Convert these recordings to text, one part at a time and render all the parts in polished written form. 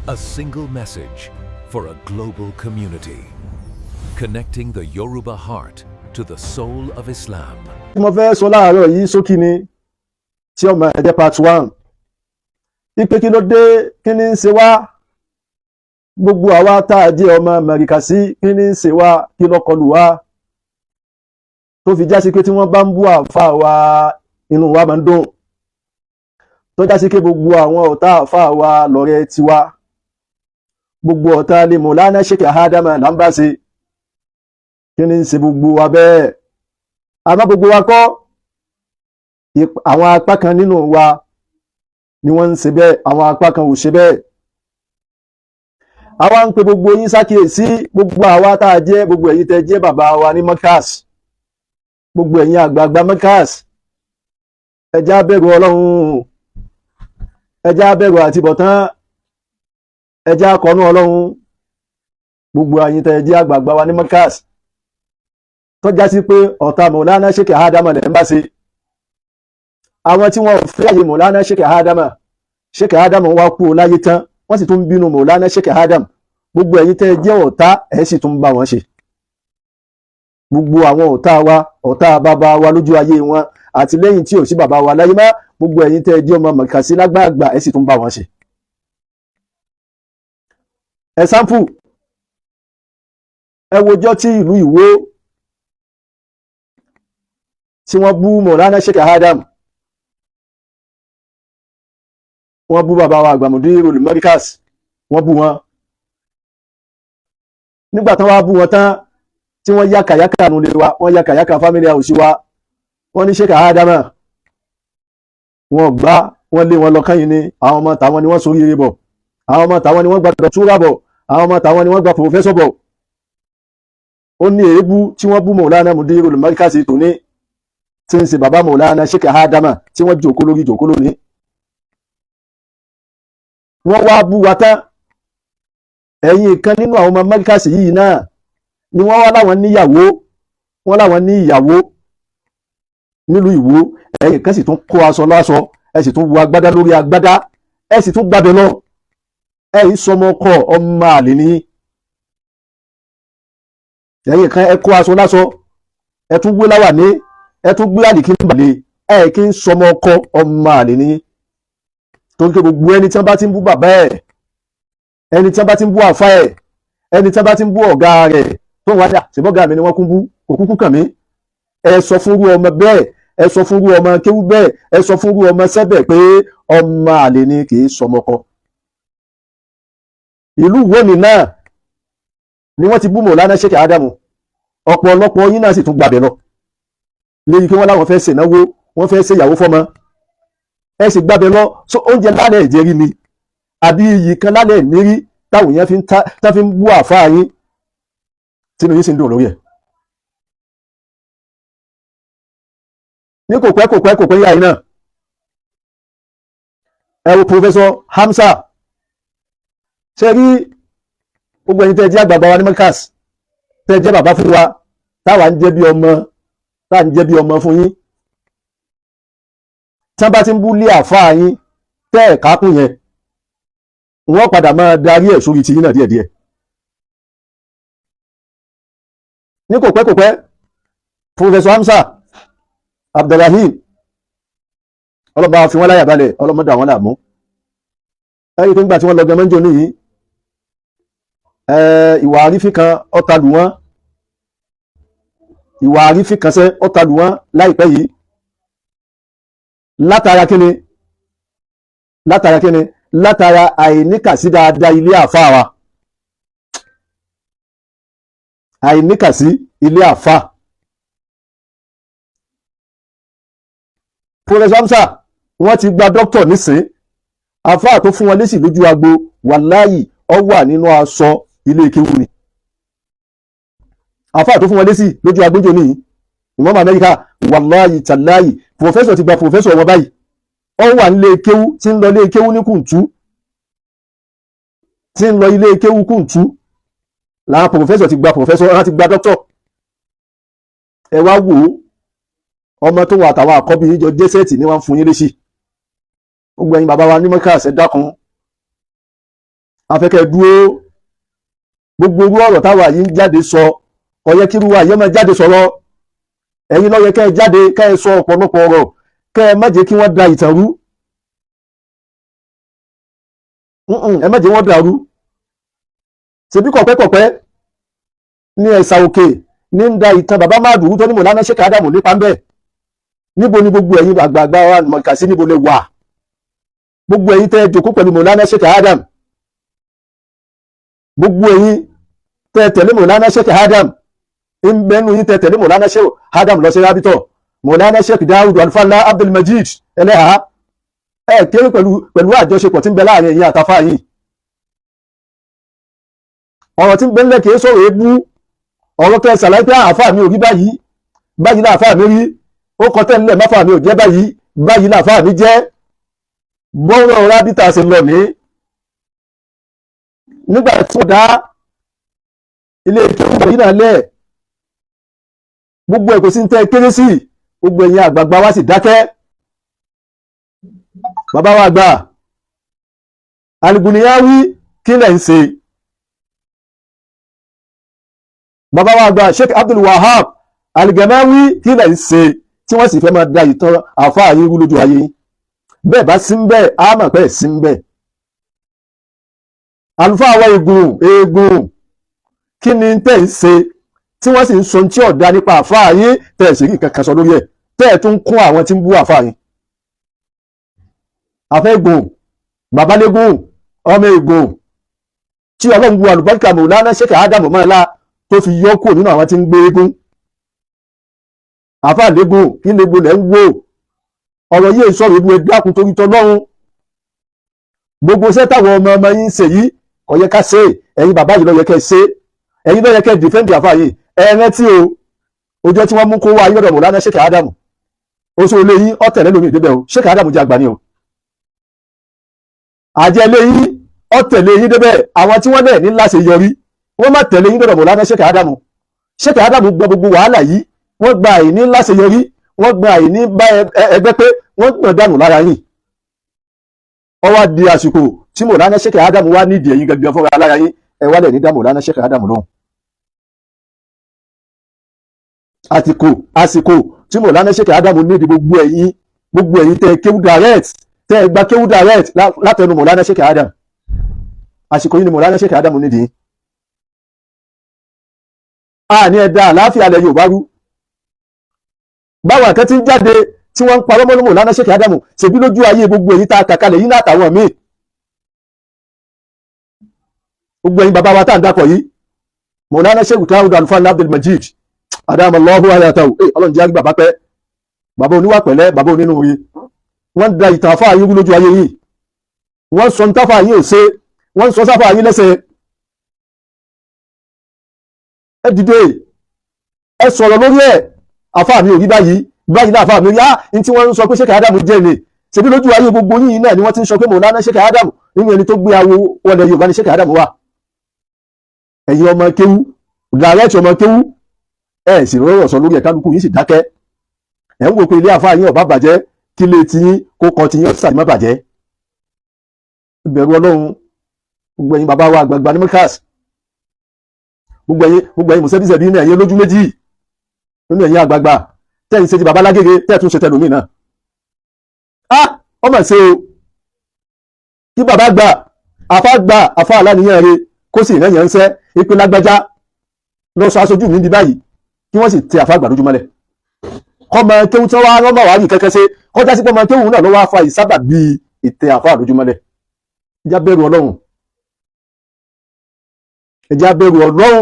A single message for a global community. Connecting the Yoruba heart to the soul of Islam. Tí mo fẹ́ sọ láàárọ̀ yìí ṣókí ni, tí ó máa jẹ́ part one. Ipe kí ló dé? Kí ni ń ṣe wá? Gbogbo àwa tá a jẹ́ ọmọ Màríkàsí, kí ni ń ṣe wá? Kí ló kọlù wá tó fi já sí pé tí wọ́n bá ń bú àáfàá wa, inú wa máa ń dùn, tó já sí pé gbogbo àwọn ọ̀tá àáfàá wa lọ́rẹ́ tiwa, gbogbo ọ̀tá lè Mọ̀lánà Sheikh Ádámà là ń bá ṣe? Kí ni ń ṣe gbogbo wa bẹ́ẹ̀? Àmọ́ gbogbo wa kọ́, àwọn apá kan nínú wa ni wọ́n ń ṣe bẹ́ẹ̀, àwọn apá kan ò ṣe bẹ́ẹ̀. Àwa ń pe gbogbo yín ṣàkíyèsí, gbogbo àwa tá a jẹ́, gbogbo ẹ̀yin tẹ́ jẹ́ bàbá wa ní Markaz, gbogbo ẹ̀yin àgbààgbà Markaz, ẹ jẹ́ á bẹ̀rù Ọlọ́run, ẹ jẹ́ á bẹ̀rù àtibọ̀tán, ẹ jẹ́ á kọnú Ọlọ́run. Gbogbo ẹ̀yin tẹ́ jẹ́ àgbààgbà wa ní Markaz, tó já sí pé ọ̀tá Mọ̀lánà Sheikh Ádámà lẹ́ ń bá ṣe, àwọn tí wọ́n fẹ́ àyè Mọ̀lánà Sheikh Ádámà, Sheikh Ádámà wá kú láyé tán, wọ́n sì tún bínú Mọ̀lánà Sheikh Ádámà. Gbogbo ẹ̀yin tẹ́ jẹ́ ọ̀tá, ẹ̀ sì tún bá wọn ṣe. Gbogbo àwọn ọ̀tá wa, ọ̀tá bàbá wa lójú ayé wọn àti lẹ́yìn tí ò sí bàbá wa láyé mọ́, gbogbo ẹ̀yin tẹ́ jẹ́ ọmọ Màríkàsí lágbààgbà, ẹ̀ sì tún bá wọn ṣe. Example, ẹ wojọ́ tí ìlú Ìwó tí wọ́n bú Mọ̀lánà Sheikh Adam, wọ́n bú bàbá wa àgbà Mudirul Markaz, wọ́n bú wọn. Nígbà tán wá bú wọn tán, tí wọ́n yá kàyákà nulẹ̀ wa, wọ́n yá kàyákà family house wa, wọ́n ní Sheikh Adama wọ́n gbá wọ́n lé wọn lọ kẹ́yìn ni. Àwọn ọmọ tàwọn ni wọ́n soríire bọ̀, àwọn ọmọ tàwọn ni wọ́n gba dọ̀túrà bọ̀, àwọn ọmọ tàwọn ni wọ́n gba professor bọ̀. Ó ní èébú tí wọ́n bú Mọ̀lánà Mudirul Markaz tòní, tí ń ṣe bàbá Mọ̀lánà Sheikh Adama, tí wọ́n jòkó lórí jòkó lónìí. Wọ́n wá bú wa tán, ẹ̀yin kan nínú àwọn ọmọ Markaz yìí náà ni wọ́n wá láwọn níyàwó, wọ́n láwọn ní ìyàwó nílùú Ìwó. Ẹ̀yin kan sì tún kó aṣọ láṣọ, ẹ sì tún wọ agbádá lórí agbádá, ẹ sì tún gbàbẹ lọ. Ẹ yìí sọmọ ọkọ, ọmọ àlè ní. Ẹ̀yin kan, ẹ kó aṣọ láṣọ, ẹ tún gbé láwà ní, ẹ tún gbé àlìkí balẹ̀. Ẹ kí ń sọmọ ọkọ, ọmọ àlè ní. Torí pé gbogbo ẹni tí wọ́n bá ti ń bú bàbá ẹ̀, ẹni tí wọ́n bá ti ń bú àfá ẹ̀, ẹni tí wọ́n bá ti ń bú ọ̀gá rẹ̀, tó ń wájà ṣèbọ́gà mi ni wọ́n kún bú, kò kúkú kàn mí. Ẹ sọ fúnrú ọmọ bẹ́ẹ̀, ẹ sọ fúnrú ọmọ kéwú bẹ́ẹ̀, ẹ sọ fúnrú ọmọ sẹ́bẹ̀ pé ọmọ àlè ni, kì í sọmọkọ. Ìlú wo ni náà ni wọ́n ti bú Mọ̀lánà Sheikh Ádámù? Ọ̀pọ̀lọpọ̀ yín náà sì tún gbàbẹ̀ lọ léyìí kí wọ́n láwọn fẹ́ ṣènáwó, wọ́n fẹ́ ṣèyàwó fọ́mọ, ẹ sì gbàbẹ̀ lọ. So oúnjẹ lálẹ́ ìjẹ́rí ni àbí iyì kan lálẹ́ ìnírí táwọn èèyàn fi ń bú àfáà yín, tínú yín sì ń dùn lórí ẹ̀? Ní kò pẹ́, kò pẹ́, kò pẹ́ yá yìí náà, ẹ wo Professor Hamza. Ṣe rí gbogbo ẹ̀yin tẹ́ jẹ́ àgbààgbà wa ní Markaz, tẹ́ jẹ́ bàbá fún wa, táwa ń jẹ́ bí ọmọ, táà ń jẹ́ bí ọmọ fún yín, tí wọ́n bá ti ń bú lé àfáà yín tẹ́ ẹ̀ kákùn yẹn, wọ́n padà máa darí ẹ̀ sórí tiyín náà díẹ̀díẹ̀. Ní kò pẹ́, kò pẹ́, Professor Hamza Abdulrahim, ọlọ́ba fi wọ́n láyà balẹ̀, ọlọ́mọdé àwọn làmú. Ẹ̀rí pé ńgbà tí wọ́n lọ gan mọ́jọ níyì, ìwà àrífín kan ọ̀tàlù wọn, ìwà àrífín kan sẹ́ ọ̀tàlù wọn láìpẹ́ yìí. Látara kíni? Látara kíni? Látara àìníkàsí dáadáa ilé àfáà wa, àìníkàsí ilé àfáà. Professor Hamza, wọ́n ti gba dókítà nísìn. Àfáà tó fún wọn lésì lójú agbo, wàláyì, ọ wà nínú aṣọ ilé kéwú ni. Àfáà tó fún wọn lésì lójú agbójò ní ìmọ̀mọ̀ Amẹ́ríkà, wàláyì tàláyì, professor ti gba professor wọn báyìí, ọ wà nílé kéwú, tí ń lọ ilé kéwú ní Kùntú, tí ń lọ ilé kéwú Kùntú làwọn professor ti gba professor, wọn ti gba doctor. Ẹ wá wò ó, ọmọ tó wà àtàwọn àkọ́bí yín jọ jẹ́sẹ̀tì ní wọ́n fún yín léṣì. Gbogbo ẹ̀yin bàbá wa ní Markaz, ẹ dákun, Afẹ́kẹ́ dúró. Gbogbo orú ọ̀rọ̀ táwa yìí ń jáde sọ, kò yẹ kí irú wa yẹn máa jáde sọ̀rọ̀. Ẹ̀yin ló yẹ kẹ́ ẹ jáde, kẹ́ ẹ sọ ọ̀pọ̀lọpọ̀ ọ̀rọ̀, kẹ́ ẹ má jẹ́ kí wọ́n da ìtàn rú. Ẹ má jẹ́ wọ́n dàrú. Ṣebí kọ̀pẹ́kọ̀pẹ́ ní ẹ̀sà òkè ní ń da ìtàn bàbá Mádùúrú tó ní Mọ̀lánà Sheikh Ádámù nípa ń bẹ̀. Níbo ni gbogbo ẹ̀yin àgbààgbà wa mọ̀kàsí, níbo lè wà? Gbogbo ẹ̀yin tẹ́ ẹ jókòó pẹ̀lú Mọ̀lánà Sheikh Adam, gbogbo ẹ̀yin tẹ́ ẹ tẹ̀lé Mọ̀lánà Sheikh Adam, ń bẹ́nu yín tẹ́ ẹ tẹ̀lé Mọ̀lánà Sheikh Adam lọ sí rábítọ̀, Mọ̀lánà Sheikh Dawud Alfala Abdulmajid ẹlẹ́hà, ẹ kéré pẹ̀lú àjọṣepọ̀ tí ń bẹ láàrin ẹ̀yin àtàfà yìí. Ọ̀rọ̀ tí ń bẹ ńlẹ̀ kìí sọ̀rọ̀ ebú, ọ̀rọ̀ kẹ́ ṣàlàyé pé àáfà mi ò rí báyìí, báyìí láàfà mi rí, ó kọ tẹ́lẹ̀ máfà mi ò jẹ́ báyìí, báyìí láàfà mi jẹ́. Bọ́rọ̀ rábítà ṣe lọ ní nígbà tí wọ́n dá ilé ìkéwù yìí náà lẹ̀, gbogbo ẹ̀ kò sí ń tẹ́ kéré sí, gbogbo ẹ̀yin àgbààgbà wa sì dákẹ́. Bàbá wa gbà Al-Guniyawi, kí lẹ̀ ń ṣe? Bàbá wa gbà Sheikh Abdul Wahab Al-Gamawi, kí lẹ̀ ń ṣe tí wọ́n sì fẹ́ máa da ìtàn àfáà yín rú lójú ayé? Bẹ́ẹ̀ bá sí ń bẹ́ẹ̀, á mọ̀ pé sí ń bẹ́ẹ̀. Àlùfáà wa egun egun, kí ni tẹ́ ń ṣe tí wọ́n sì ń sọ tí ọ̀dà nípa àfáà yín, tẹ́ ẹ̀ sì rí kankan sọ lórí ẹ̀, tẹ́ ẹ̀ tún kún àwọn tí ń bú àfáà yín? Àfẹ́gùn babalégún ọmọ egun tí Ọlọ́run bu àlùbáríkà Mọ̀lánà Sheikh Ádámù mọ́lá tó fi yọ kúrò nínú àwọn tí ń gbé eégún. Àfáà légún, kí légun lẹ́ ń wò? Ọ̀rọ̀ yìí sọ̀rọ̀ ebu, ẹgbẹ́ àkùn torí tọlọ́run. Gbogbo iṣẹ́ táwọn ọmọ ọmọ yín ń ṣe yìí kò yẹ ká ṣe. Ẹ̀yin bàbá yìí ló yẹ kẹ́ ṣe, ẹ̀yin ló yẹ kẹ́ dìfẹ́ǹdì àfáà yìí. Ẹ rántí o, ọjọ́ tí wọ́n mú kó wá ayọ́dọ̀ Mọ̀lánà Sheikh Ádámù, oṣù olè yín ọ̀tẹ̀lẹ́ lómi ìdébẹ̀ o. Sheikh Ádámù jẹ́ àgbà ni o. Àjẹ́ ilé yín ọ̀tẹ̀lẹ́ yín débẹ̀. Àwọn tí wọ́n dẹ̀ ní láṣẹ yọrí, wọ́n má tẹ̀lé yín dọ̀dọ̀ Mọ̀lánà Sheikh Ádámù. Sheikh Ádámù gbọ́ gbogbo wàhálà yìí, wọ́n gba àìní láṣẹ yọrí, wọ́n gba àìní bá ẹgbẹ́ pé wọ́n gbọ̀n dànù lára yín. Ó wá di àsìkò tí Mọ̀lánà Sheikh Ádámù wá nídìí ẹ̀yin gangan fúnra lára yín, ẹ wálẹ̀ ní dá Mọ̀lánà Sheikh Ádámù lóhùn. Àsìkò tí Mọ̀lánà Sheikh Ádámù nídìí gbogbo ẹ̀yin, gbogbo ẹ̀yin tẹ́ kéwú direct, tẹ́ ẹ gba kéwú direct látẹnu Mọ̀lánà Sheikh Ádámù, àsìkò yìí ni Mọ̀lánà Sheikh Ádámù nídìí. A ní ẹ̀dá àlàáfíà lẹ Yorùbá rú. Báwọn kan ti ń jáde tí wọ́n ń parọ́ mọ́ Mọ̀lánà Sheikh Ádámù, ṣèbí lójú ayé gbogbo èyí tá a kà kalẹ̀ yìí náà àtàwọn míì, gbogbo ẹ̀yin bàbá wa tá à ń dákọ̀ yìí, Mọ̀lánà Sheikh Dawud Alfan Abdulmajid adamallahu ayatahu, Ọlọ́run jẹ́ àgbà bàbá pẹ́, bàbá oníwà pẹ̀lẹ́, bàbá onínú rí. Wọ́n da ìtàn àfáà yín rú lójú ayé yìí, wọ́n sọ ntáfà yín ò ṣe, wọ́n sọ sáfà yín lẹ́sẹ̀. Ẹ dìde, ẹ sọ̀rọ̀ lórí ẹ̀. Àfáà mi ò rí báyìí, báyìí náà àfáà mi rí. Á ní tí wọ́n ń sọ pé Sheikh Ádámù jẹ́ ni, ṣebí lójú ayé gbogbo yìí náà ni wọ́n ti ń sọ pé Mọ̀lánà Sheikh Ádámù nínú ẹni tó gbé awo wọlé Yorùbá ni Sheikh Ádámù wà. Ẹ̀yin ọmọ kéwú, dàrẹ́tì ọmọ kéwú, ẹ sì rọrọ̀ sọ lórí ẹ̀, kálukú yìí sì dákẹ́. Ẹ̀ ń wò pé ilé àfáà yín ọ̀bá bàjẹ́, kí lè tiyín kó kọ tiyín ọ̀sà má bàjẹ́. Ìbẹ̀rù Ọlọ́run, gbogbo ẹ̀yin bàbá wa àgbààgbà ní mọ́kàs, gbogbo ẹ̀yin mùsẹ́bíṣẹ́bí ní ẹ̀yin lójú méjì nínú ẹ̀yin àgbààgbà tẹ́yìn ṣe ti bàbá lágége, tẹ́ẹ̀ tún ṣe tẹlòmíì náà. Á ọmọ ṣe o, kí bàbá gbà, àfá gbà, àfá aláníyàn re kó sì rẹ́yìn ń sẹ́ ìpín lágbájá lọ sọ aṣojú mi bí báyìí, kí wọ́n sì tẹ àfá àgbà lójúmọ́lẹ̀. Kọ́mọ kéwú tí wọ́n wá rọ́mọ̀ wá rí kẹ́kẹ́ ṣe kọjá sí pọ́mọ kéwú náà ló wá fa ìsábà bíi ìtẹ àfá lójúmọ́lẹ̀. Ẹjá bẹ̀rù Ọlọ́run, ẹjá bẹ̀rù Ọlọ́run.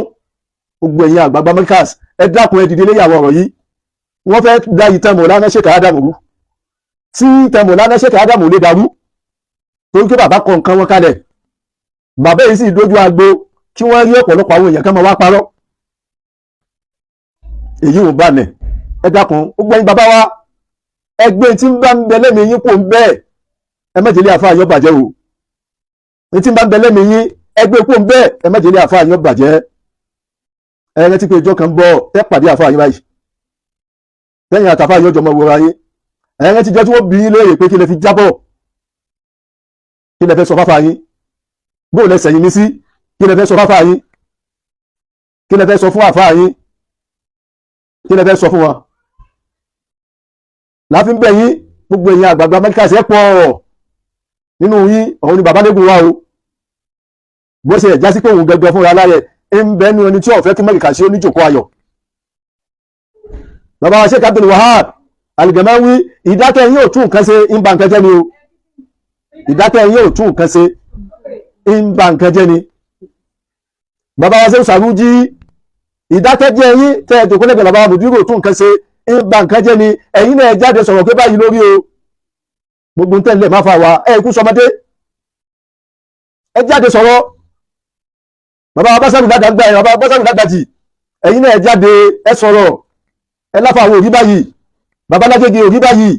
Gbogbo ẹ̀yin àgbààgbà mẹ́kàs, ẹ dákun, ẹ dìde léyàwó ọ̀rọ̀ yìí. Wọ́n fẹ́ da ìtàn Mọ̀lánà Sheikh Ádámù rú, tí ìtàn Mọ̀lánà Sheikh Ádámù lè dàrú torí pé bàbá kọ nǹkan wọn kalẹ̀. Bàbá yìí sì dójú agbo kí wọ́n rí ọ̀pọ̀lọpọ̀ àwọn èèyàn kan máa wá parọ́. Èyí ò bá nẹ̀. Ẹ dákun, gbogbo ẹ̀yin bàbá wa, ẹgbẹ́ tí ń bá ń bẹ lẹ́mìí yín kò ń bẹ́ẹ̀, ẹ má jẹ́ ilé àfáà yín ó bàjẹ́ o. Ní tí ń bá ń bẹ lẹ́mìí yín, ẹgbẹ́ kò ń bẹ́ẹ̀, ẹ má jẹ́ ilé àfáà yín ó bàjẹ́. Ẹ rántí pé ìjọ kan bọ̀ tẹ́ pàdé àfáà yín báyìí, lẹ́yìn àtàfáà yín ọjọ́ mọ wòra yín. Ẹ rántí ìjọ tí wọ́n bí yín léèrè pé kí lẹ fi jábọ̀, kí lẹ fẹ́ sọ fáfáà yín. Bó lẹ sẹ̀yìn mi sí? Kí lẹ fẹ́ sọ fáfáà yín? Kí lẹ fẹ́ sọ fún àfáà yín? Kí lẹ fẹ́ sọ fún wọn? Láàfin bẹ̀ yín, gbogbo ẹ̀yin àgbààgbà Mẹ́ríkà ẹ̀ pọ̀ nínú yín, òun ni bàbá lẹ́gùn wa o. Bó ṣe ẹ̀já sí pé òun gẹ́gẹ́ fúnra láyẹ̀ ń bẹ nínú ẹni tí ó fẹ́ kí Mẹ́ríkà sí oníjòkó ayọ̀. Bàbá wa Sheikh Abdul Wahab Al-Gamawi, ìdákẹ́ yín ò tún nǹkan ṣe, ń ba nǹkan jẹ́ ni o. Ìdákẹ́ yín ò tún nǹkan ṣe, ń ba nǹkan jẹ́ ni. Bàbá wa Sheikh Saruji, ìdákẹ́jẹ́ yín tẹ́ ẹ̀ jòkó lẹ́gbẹ̀ẹ́ bàbá wa Mùdírò tún nǹkan ṣe, ń ba nǹkan jẹ́ ni. Ẹ̀yin náà jáde sọ̀rọ̀ pé báyìí lórí o, gbogbo tẹ́lẹ̀ má fa wa ẹ̀ kú sọmọdé, ẹ jáde sọ̀rọ̀. Bàbá wa Básàrù dàgbà, bàbá wa Básàrù dàgbàjì, ẹ̀yin náà jáde ẹ sọ̀rọ̀, ẹ láfa àwọn òrí báyìí, bàbá Lágége òrí báyìí.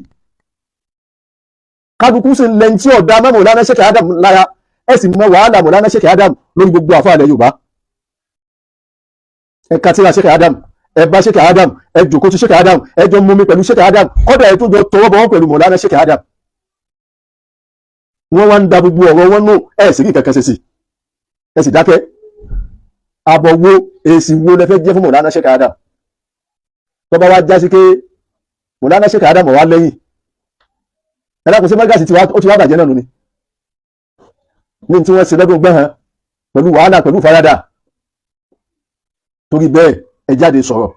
Kálukú sì ń lẹ́yìn tí ọ̀dà mọ́ Mọ̀lánà Sheikh Adam lára, ẹ sì mọ wàhálà Mọ̀lánà Sheikh Adam lórí gbogbo àfáà ilẹ̀ Yorùbá. Ẹ ka tírà Sheikh Adam, ẹ bá Sheikh Adam, ẹ jòkó ti Sheikh Adam, ẹ jọ mumi pẹ̀lú Sheikh Adam, kọ́dà ẹ tó jọ tọwọ́ bọ̀ wọ́n pẹ̀lú Mọ̀lánà Sheikh Adam. Wọ́n wá ń da gbogbo ọ̀rọ̀ wọn nù, ẹ sì rí kankan ṣe sí, ẹ sì dákẹ́. Àbọ̀ wo, èsì wo lẹ fẹ́ jẹ́ fún Mọ̀lánà Sheikh Adam? Tọ́ba wá já sí pé Mọ̀lánà Sheikh Adam wá lẹ́yìn, ẹ dákun, sí mẹ́gàsì ó ti wá bàjẹ́ náà nù ni ní tí wọ́n ṣe lọ́dún gbẹ̀hàn pẹ̀lú wàhálà, pẹ̀lú faradà. Torí bẹ́ẹ̀, ẹ jáde sọ̀rọ̀,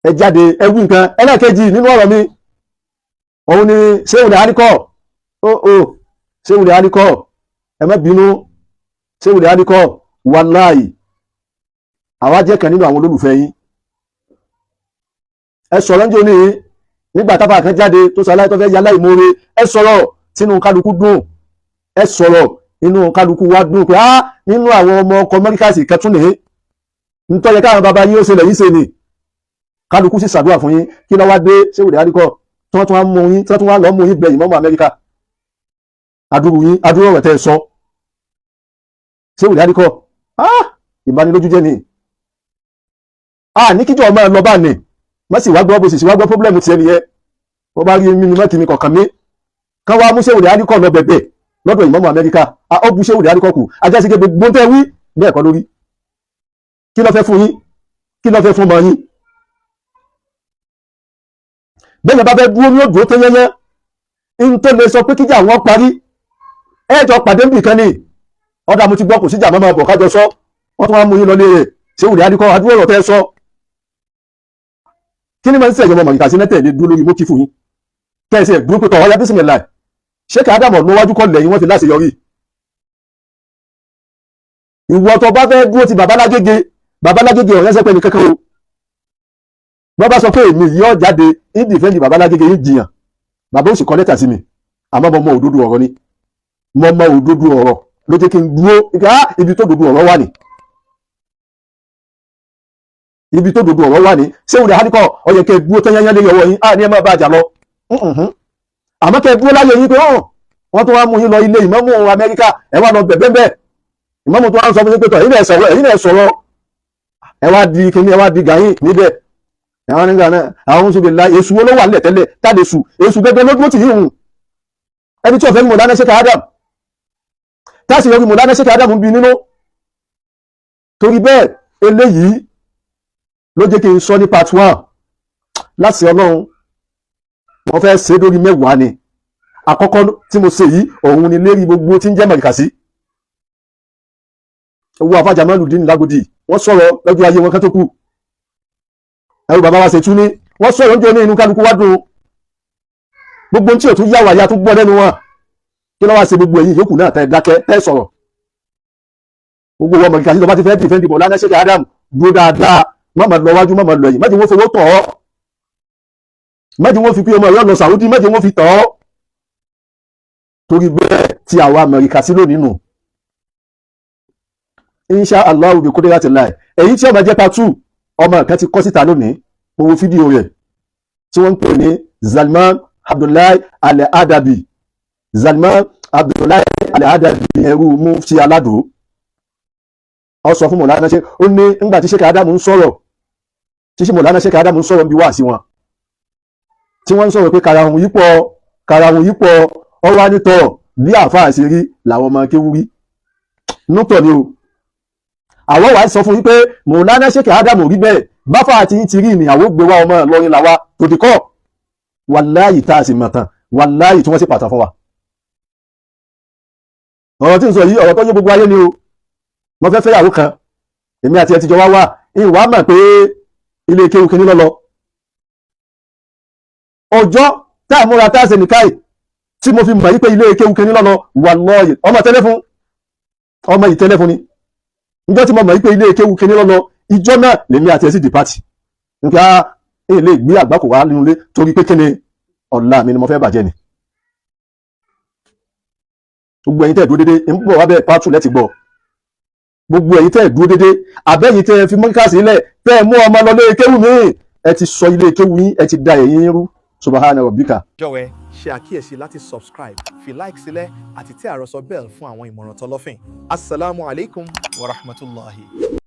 ẹ jáde, ẹ wí nǹkan. Ẹlẹ́ẹ̀kejì nínú ọ̀rọ̀ mi, òun ni Ṣéwùlẹ̀ Alikọ́. Ó Ṣéwùlẹ̀ Alikọ́, ẹ má bínú. Ṣéwùlẹ̀ Alikọ́, wàláì àwa jẹ́ kan nínú àwọn olólùfẹ́ yín. Ẹ sọ̀rọ̀ ní òní nígbà tábà kan jáde tó sọ aláìtọ́ fẹ́ yálà ìmoore, ẹ sọ̀rọ̀ tínú kálukú dùn, ẹ sọ̀rọ̀ inú kálukú wá dùn pé á nínú àwọn ọmọ ọkọ Mẹ́ríkàsì kẹtún nìyí ntọ́jẹ́ káwọn bàbá yín ó ṣe lẹ́yìn ṣe ni. Kálukú sì ṣàdúrà fún yín. Kí ló wá dé, Ṣéwùlẹ̀ Alikọ́, tí wọ́n tún wá mú yín, tí wọ́n tún wá lọ́ mú yín bẹ ìmọ̀mọ́ Amẹ́ríkà? Adúrú yín, adúrú ọ̀rọ̀ tẹ́ ẹ sọ, Ṣéwùlẹ̀ Alikọ́, ìbanilójú jẹ́ ni. A ní kíjọ ọmọ ẹ lọ bá ní má sì wá gbọ́, bó sì sì wá gbọ́ problem tiẹ̀ nìyẹn. Wọ́n bá rí mímí mọ́kì mi kọ̀ọ̀kan mi kán wá mú Ṣéwùlẹ̀ Alikọ́ lọ bẹ̀bẹ̀ lọ́dọ̀ ìmọ̀mọ́ Amẹ́ríkà. Ó bu Ṣéwùlẹ̀ Alikọ́ kù, ajásí pé gbogbo tẹ́ wí bẹ́ẹ̀ kọ́ lórí. Kí ló fẹ́ fún yín? Kí ló fẹ́ fún ọmọ yín? Bẹ́ẹ̀ yẹn bá fẹ́ dúró ní òdúró tó yẹ́yẹ́ ń tó lè sọ pé kíjà wọn parí, ẹ jọ pàdé nbì kan ni. Ọ̀dà mo ti gbọ́, kò síjà mọ́mọ́ bọ̀ kájọ sọ. Wọ́n tún wá mú yín lọ lé rẹ̀. Ṣéwùlẹ̀ Alikọ́, adúrò ọ̀rọ̀ tẹ́ sọ, kí ni máa ń sẹ̀yìn ọmọ màgìkà sí nẹ́tẹ̀ lè dúró lórí mókì fún yín kẹ́sì ẹ̀ dúró pé tọ̀ ọ̀yá bísímìláì? Sheikh Adam lọ́wájú kọ́ lẹ́yìn wọ́n fi láṣeyọrí. Ìwọ tó bá fẹ́ dúró ti bàbá Lágége, bàbá Lágége ọ̀rẹ́ sẹ́pẹ́ ní kankan o. Bọ́ bá sọ pé èmi yìí ọ̀ jáde ń defend bàbá Lágége, yìí jiyàn, bàbá ó sì kọ lẹ́tà sí mi. Àmọ́ mo mọ òdodo ọ̀rọ̀ ni, mo mọ òdodo ọ̀rọ̀ ló jẹ́ kí n dúró ibi tó dodo ọ̀rọ̀ wà ní, ibi tó dodo ọ̀rọ̀ wà ní. Ṣéwùlẹ̀ Alikọ́, ó yẹ kẹ́ dúró tẹ́yẹ́yẹ́ lé ọwọ́ yín á ní ẹ má bá àjà lọ, àmọ́ kẹ́ dúró láyé yín pé wọ́n tún wá mú yín lọ ilé ìmámù Amẹ́ríkà, ẹ wá lọ bẹ̀bẹ̀ bẹ́ẹ̀, ìmámù tó wá ń sọ fún yín pé tọ̀ ẹ̀yin náà sọ̀rọ̀, ẹ̀yin náà sọ̀rọ̀, ẹ wá di kíní, ẹ wá di gàyìn níbẹ̀. Àwọn nígbà náà àwọn oṣù bíi èṣù wo ló wà nílẹ̀ tẹ́lẹ̀ táde sù? Èṣù gẹ́gẹ́ ló dúró tì yín hùn, ẹni tí ó fẹ́ Mọ̀lánà Sheikh Adam táṣì yọrí Mọ̀lánà Sheikh Adam ń bi nínú. Torí bẹ́ẹ̀, eléyìí ló jẹ́ kí n sọ ní part 1 láti Ọlọ́run. Wọ́n fẹ́ ṣe lórí 10 ni. Àkọ́kọ́ tí mo ṣe yìí, òun ni lérí gbogbo tí ń jẹ́ mọ̀ríkàsí. Owó afájà Jamaludin Lágòdì, wọ́n sọ̀rọ̀ lọ́jọ́ ayé wọn kan tó kù. Ẹrù bàbá wa ṣètú ní wọ́n sọ̀rọ̀ oúnjẹ ní inú kálukú wá dùn. Gbogbo tí ò tún yá wàyà tún gbọ́ lẹ́nu wọn. Kí ló wá ṣe gbogbo ẹ̀yin yòókù náà tẹ́ dákẹ́ tẹ́ sọ̀rọ̀? Gbogbo wọn mọ̀ríkàsí tó bá ti fẹ́ defend Mọ̀lánà Sheikh Adam, dúró dáadáa, má máa lọ wájú, má máa lọ ẹ̀yìn, má jẹ́ wọ́n fowó tọ̀ ọ́, má jẹ́ wọ́n fi pé ọmọ ìyá lọ Sàúdí, má jẹ́ wọ́n fi tọ̀ ọ́. Torí bẹ́ẹ̀ tí àwa mọ̀ríkàsí lónìí nù, insha Allah bi kudratillah, èyí tí ọmọ jẹ́ part 2, ọmọ kan ti kọ́ síta lónìí, mo wo fídíò rẹ̀ tí wọ́n ń pè ní Zalman Abdullahi Al-Adabi. Zalman Abdullahi Al-Adabi, ẹrú mufti aládùn, ó sọ fún Mọ̀lánà ṣe ó ní ńgbà tí Sheikh Adam ń sọ̀rọ̀, tí Mọ̀lánà Sheikh Adam ń sọ̀rọ̀ bí wá sí wọn tí wọ́n ń sọ̀rọ̀ pé karahun yípọ̀, karahun yípọ̀, ọ wá nítọ̀ bí àáfàá ṣe rí làwọn ọmọ kéwú rí. Nútọ̀ ni o. Àwọn wàá sọ fún yín pé Mọ̀lánà Sheikh Ádámù rí bẹ́ẹ̀, báfà àti yín ti rí ìníyàwó gbé wá, ọmọ Ìlọrin làwa tòdì kọ́. Wàláyì, tá a sì mọ̀ tán, wàláyì, tí wọ́n sì pàtàkì fún wa. Ọ̀rọ̀ tí ń sọ yìí, ọ̀rọ̀ tó yé gbogbo ayé ni o. Mo fẹ́ fẹ́yàwó kan, èmi àti ẹ ti jọ wá wà, ìwà mọ̀ pé ilé kéwù kìíní lọ́lọ́. Ọjọ́ tá a múra tá a ṣe nìkáì tí mo fi mọ̀ yí pé ilé kéwù kìíní lọ́lọ́, wàláyì, ọmọ tẹ́lẹ̀ fún ọmọ yìí tẹ́lẹ̀ fún ni. Níjọ́ tí mo mọ̀ yí pé ilé kéwù kìíní lọ́lọ́, ìjọ náà lèmi àti ẹ sì depart nípa ẹ lè gbé àgbákò wá nínú ilé, torí pé kíni, ọ̀la mi ni mo fẹ́ bàjẹ́ ni. Gbogbo ẹ̀yin tẹ́ dúró dédé ń bọ̀ wá bẹ́ẹ̀ pátù lẹ́ti gbọ́. Gbogbo ẹ̀yin tẹ́ dúró dédé, àbẹ́yìn tẹ́ fi mọ́kàsí lẹ̀, tẹ́ mú ọmọ lọ lé kéwù mi, ẹ ti sọ ilé kéwù yín, ẹ ti da ẹ̀yìn rú. Subhana rabbika. Jọ̀wọ́, ẹ ṣe àkíyèsí láti subscribe, fi like sílẹ̀ àti tẹ àròsọ bell fún àwọn ìmọ̀ràn tọlọ́fìn. Asalaamu alaykum wa rahmatulahi.